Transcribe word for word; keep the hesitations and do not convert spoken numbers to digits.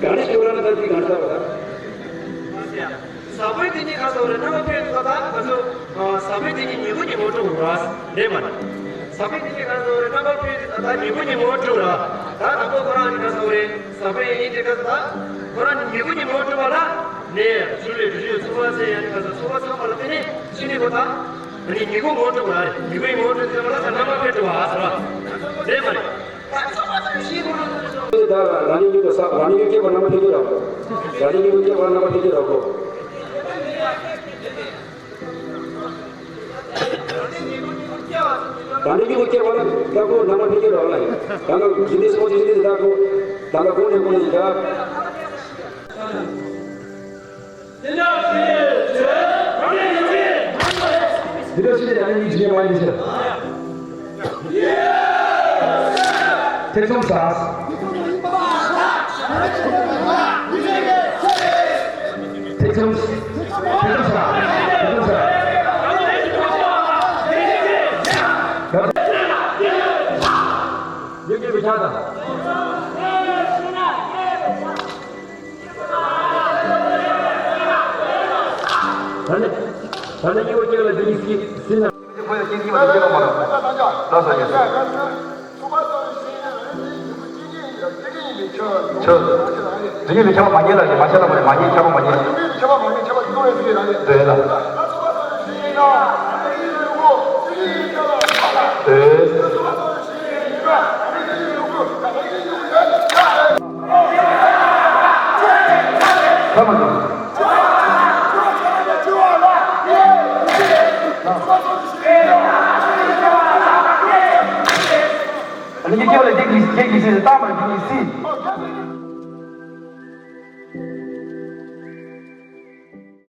ག་རེ་ཞིག་ལ་ད་ཅིག་གང་ཟག་པ། ཟ་ཁང་དེ་ཉིད་ག་ཟེར་རེད། རྣམ་པ་ཕལ་ཆེར་ད་ང་ཚོ་ཟ་ཁང་དེ་ཉིད་ཉིན་གུང་ཉིན་མོ་དྲུག་ར་རེད་མ་རེད། ཟ་ཁང་དེ་ཉིད་ག་ཟེར་རེད། རྣམ་པ་ཕལ་ཆེར་ད་ཉིན་གུང་ཉིན་མོ་དྲུག་ར། ད་དང་པོ་ཁོ་རང་ནི་ག་ཟེར་རེད། ཟ་ཁང་ཡིན་དེ་ག་ཟེར། ད་ཁོ་རང་ཉིན་གུང་ཉིན་མོ་དྲུག་པ་ལ་ནས་ཆུ་ལས་རི་ཡོད་ཚོ་བ་ཚེ་ཡང་ནི་ག་ཟེར། ཚོ་བ་ཚང་མ་ལ་དེ་ནས་ཕྱི་ནས་ཁོ་ད་ནི་ཉིན་གུང་ངོ་དྲུག་ར་རེད། ཉིན་གུང་ངོ་དྲུག་ཚེ་མ་ལ་ཟ་རྣམ་པ་ཕལ་དྲུག་པ་ཟེར་བ་རེད་མ་རེད། ད་རང་ཉིད་ཀྱི་ས་རང་ཉིད་ཀྱི་སྐྱེས་པ་རྣམ་པ་ཕལ་ཆེར་རག་གོ། རང་ཉིད་ཀྱི་སྐྱེས་པ་རྣམ་པ་ཕལ་ཆེར་རག་གོ། ག་འདྲ་ཡོད་སྐྱེ་བ་ལ་ད་ཁོ་ནང་མ་ཕེབས་ཀྱི་རོགས་ལ་ཡིན། ད་ནང་ཇི་འདྲའི་སོང་ཇི་འདྲའི་ད་ཁོ་ད་ལ་ཁོང་ནས་ཁོང་ནས་ད། འདི་འདྲ་ཞིག་ཡང་ཡིག་ཇི་མ་ཡིན་ཟེར། ཐེ་ཚོམ་ཟ། ཐེ་ཚོམ། ཐེ་ཚོམ་ཟ། ཐེ་ཚོམ་ཟ། ཡོད་ཀྱི་བུ་ཆགས་དང་། ད་ནི། ད་ནི་སྐྱེ་བོ་སྐྱེ་ལ་འདི་ཉིད་སྲིད་སྲིད་ན། ཁོ་ཡང་སྐྱེ་སྐྱེ་བ་དེ་སྐྱེ་བ་མ་རེད། ལགས་སོ་ཡིན་སོ། ཁྱོད། འདི་ཉིད་ལ་ཁྱབ་པ་མ་རྙེད་ལ་ཡིན་མ་ཤ་ལ་མ་རེད། མ་རྙེད་ཁྱབ་པ་མ་རྙེད། འདོད་ལ། འདོད། ཐ་མ་དང་། ཨ་ནི་སྐྱེ་བ་ལ་བདེ་གི་བདེ་གི་སྲིད་ཟེར་ཏ་མ་རེད། བདེ་གི་སྲིད།